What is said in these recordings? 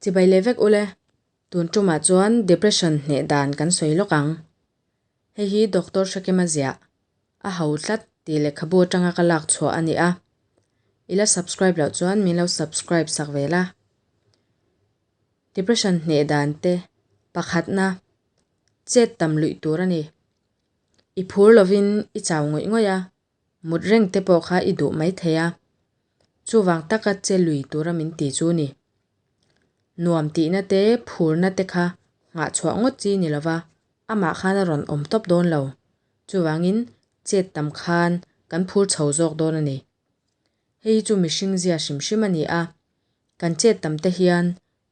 Chibai leh vek ule, tun tumah chuan depression hneh dan kan sawi lawk ang. Hei hi Doctor Hrekima ziah a ho tlat tih lehkhabu atanga ka lak chhuah a ni a. I la subscribe loh chuan min lo subscribe sak ve la. Depression hneh dan te pakhatna chet tam luih tur a ni. I phur lovin i chau ngawih ngawih a, mut reng te pawh kha i duh mai thei a. Chuvang taka che lui tura min ti chu ni. Nuam tihna te phurna te kha nghah chhuah ngawt chi ni lova, amah khan a rawn awm tawp dawn lo. Chuvangin chet tam khan kan phur chho zawk dawn a ni. Hei hi chu mihring zia hrim hrim a ni a, kan chet tam te hian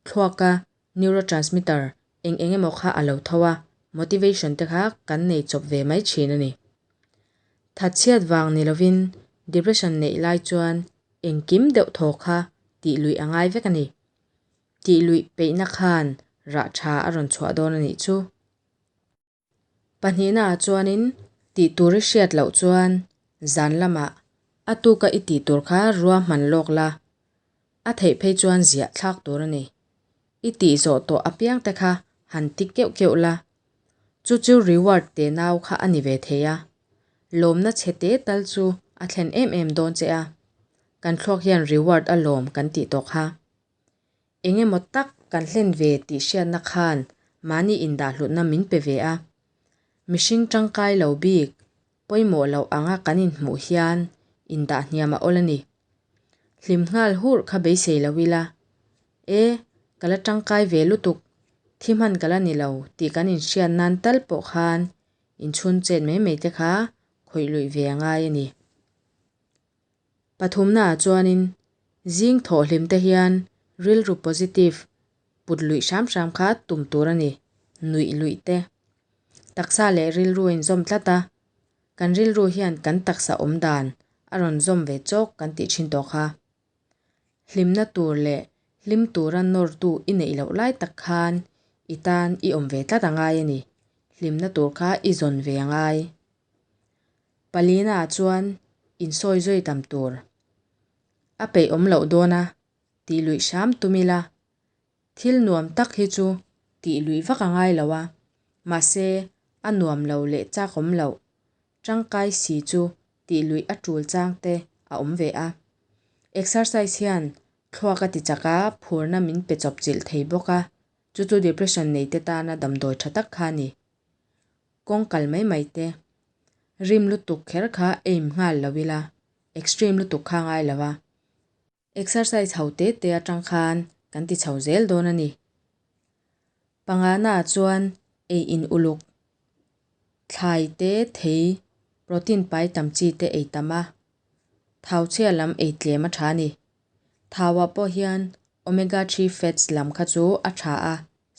thluaka neurotransmitter eng eng emaw kha a lo tho a, motivation te kha kan nei chawp ve mai thin a ni. Thatchhiat vang ni lovin depression neih lai chuan engkim deuh thaw kha tih luih a ngai vek a ni. Tih luih peihna khan rah tha a rawn chhuah dawn a nih chu. Pahnihnaah chuanin tih tur i hriat loh chuan zan lamah a tuka i tih tur kha ruahman lawk la, a theih phei chuan ziah thlak tur a ni. I tih zawh tawh apiang te kha han ti keuh keuh la, chu chu reward te nau kha a ni ve thei a, lawmna chhe te tal chu a thlen em em dawn che a, kan thluak hian reward a lawm kan tih tawh kha. Eng emaw tak kan hlen ve tih hriatna khan mahni indahhlutna min pe ve a. Mihring tangkai lo bik, pawimawh loh anga kan inhmuh hian indah hniam a awl a ni. Hlim nghal hurh kha beisei lo ila, E, ka la tangkai ve lutuk, thi hman ka la ni lo tih kan inhriat nan tal pawh khan inchhun chet mai mai te kha khawih luih ve a ngai a ni. Pathumnaah chuanin zing thawhhlim te hian rilru positive put luih hram hram kha tum tur a ni, nuih luih te. Taksa leh rilru a inzawm tlat a, kan rilru hian kan taksa awm dan a rawn zawm ve chawk kan tih thin tawh kha. Hlimna tur leh hlim tura nawrtu i neih loh lai tak khan i tan i awm ve tlat a ngai a ni, hlimna tur kha i zawn ve a ngai. Palina chuan insawi zui tam tur a peih awm loh dawn a tih luih hram tum ila, thil nuam tak hi chu tih luih vak a ngai lo a, mahse a nuam lo leh chak awm loh tangkai si chu tih luih a tul chang te a awm ve a. Exercise hian thluak a ti chak a, phurna min pe chawp chilh thei bawk a, chu chu depression nei te tana damdawi tha tak kha a ni. Kawng kal mai mai te. Rim lutuk kher kha aim nghal lo ila, extreme lutuk kha ngai lo a. Exercise ho te te atang khan kan ti chho zel dawn a ni. Pangana chuan ei in uluk, thlai te, thei, protein pai tam chi te ei tam a, thau chhia lam ei tlem a tha a ni. Thauah pawh hian omega 3 fats lam kha chu a tha a,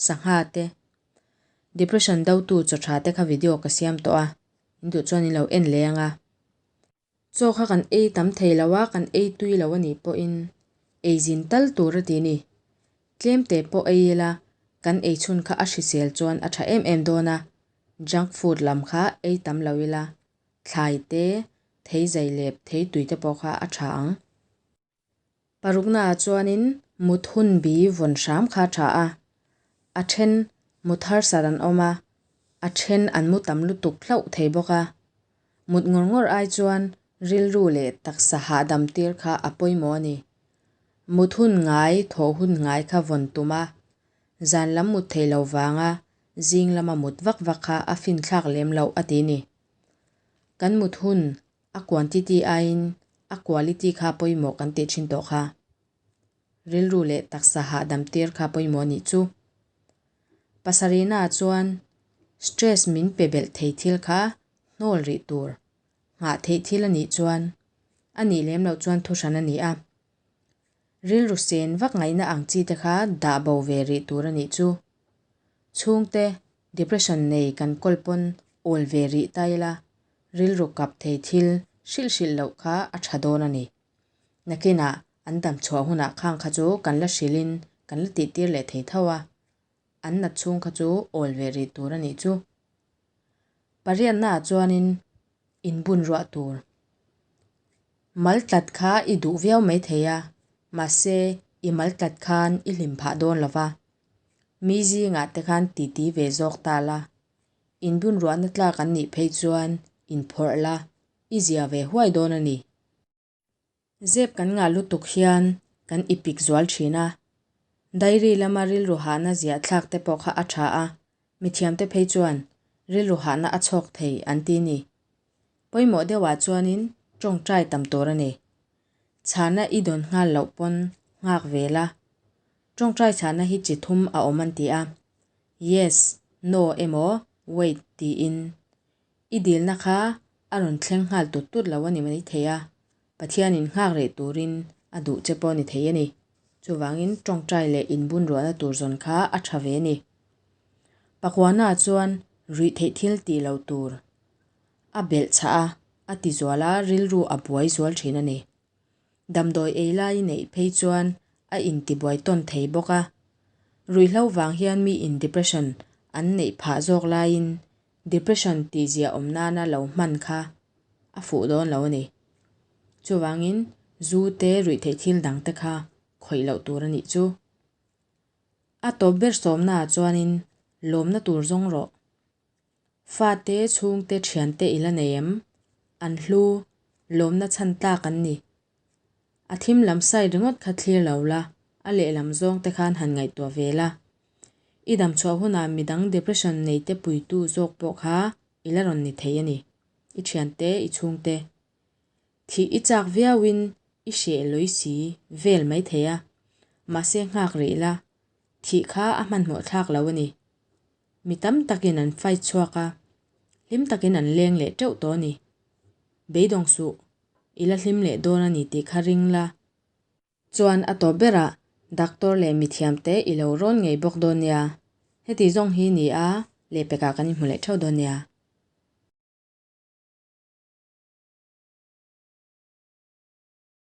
sangha te, Depression dotu chaw tha te kha video ka siam tawh a, in duh chuan in lo en leh ang a. Chaw kha kan ei tam thei lo a, kan ei tui lo a nih pawhin ei zin tal tur a ti ni. Tlem te pawh ei ila kan ei chhun kha a hrisel chuan a tha em em dawn a, junk food lam kha ei tam lo ila, thlai te, thei zai lep, thei tui te pawh kha a tha ang. Paruknaah chuanin mut hun bi vawn hram kha a tha a, a then mut harsat an awm a, a then an mu tam lutuk hlauh thei bawk a. Mut ngawr ngawr ai chuan rilru leh taksa hahdam tir kha a pawimawh a ni. Mut hun ngai, thawh hun ngai kha vawn tum a, zan lam mut thei lo vanga zing lama mut vak vak kha a finthlak lem loh a ti ni. Kan mut hun A quantity aiin a quality kha pawimawh kan tih thin tawh kha. Rilru leh taksa hahdam tir kha pawimawh anih chu. Pasarihna ah chuan stress min pe belh thei thil kha hnawl rih tur, nghah theih thil anih chuan a nih lem loh chuan thuhran a ni a. Rilru sen vak ngaihna ang chi te kha dah bo ve rih tur anih chu. Chhungte depression nei kan kawl pawn awl ve rih ta ila Rilru kap thei thil hrilh hrilh loh kha a tha dawn a ni. Nakinah an dam chhuah hunah khang kha chu kan la hrilhin kan la tihtir leh thei tho a, an nat chhung kha chu awl ve rih tur a nih chu. Pariatnaah chuanin inbun ruah tur. Mal tlat kha i duh viau mai thei a, mahse. I mal tlat khan i hlim phah dawn lo va, mi zingah te khan titi ve zawk ta la. Inbunruahna tlak an nih phei chuan inphawrh la, i zia ve huai dawn a ni. Zep kan ngah lutuk hian kan ipik zual thin a. Diary lama rilru hahna ziah thlak te pawh kha a tha a, mithiamte phei chuan rilru hahna a chhawk thei an ti ni. Pawimawh deuhah chuanin tawngtai tam tur a ni. Chhana i dawn nghal loh pawn nghak ve la. Tawngtai chhana hi chi thum a awm an ti a, Yes, No emaw Wait tiin. I dilna kha a rawn thleng nghal tut tut lo a ni mai thei a, Pathianin nghak rih turin a duh che pawh a ni thei a ni. Chuvangin tawngtai leh inbunruahna tur zawn kha a tha ve a ni. Pakuana chuan ruih theih thil tih loh tur a belh chhah a, a ti zual a, rilru a buai zual thin a ni. Damdawi ei lai neih phei chuan a intibuai tawn thei bawk a. Ruihhlo vang hian miin depression an neih phah zawk laiin depression tihzia awm nana lo hman kha a fuh dawn lo a ni. Chuvangin zu te ruihtheih thil dang te kha khawih loh tur a nih chu. A tawp ber sawmnaah chuanin lawmna tur zawng rawh. Fate, chhungte, thiante i la nei em? An hlu, lawmna chhan tlak an ni. A thim lam side ringawt kha thlir lo la, a lehlam zawng te khan han ngaihtuah ve la. I dam chhuah hunah midang depression nei te puitu zawk pawh kha i la rawn ni thei a ni. I thiante, i chhungte. Thih i chak viauin i hreh lawi si vel mai thei a, mahse nghak rih la, thih kha a hmanhmawh thlak lo a ni. Mi tam takin an fight chhuak a, hlim takin an leng leh teuh tawh a ni. Beidawng suh, i la hlim leh dawn a ni tih kha ring la. Chuan a tawp berah doctor leh mithiam te i lo rawn ngei bawk dawn nia. Heti zawng hi ni a, lehpekah kan inhmu leh theuh dawn nia.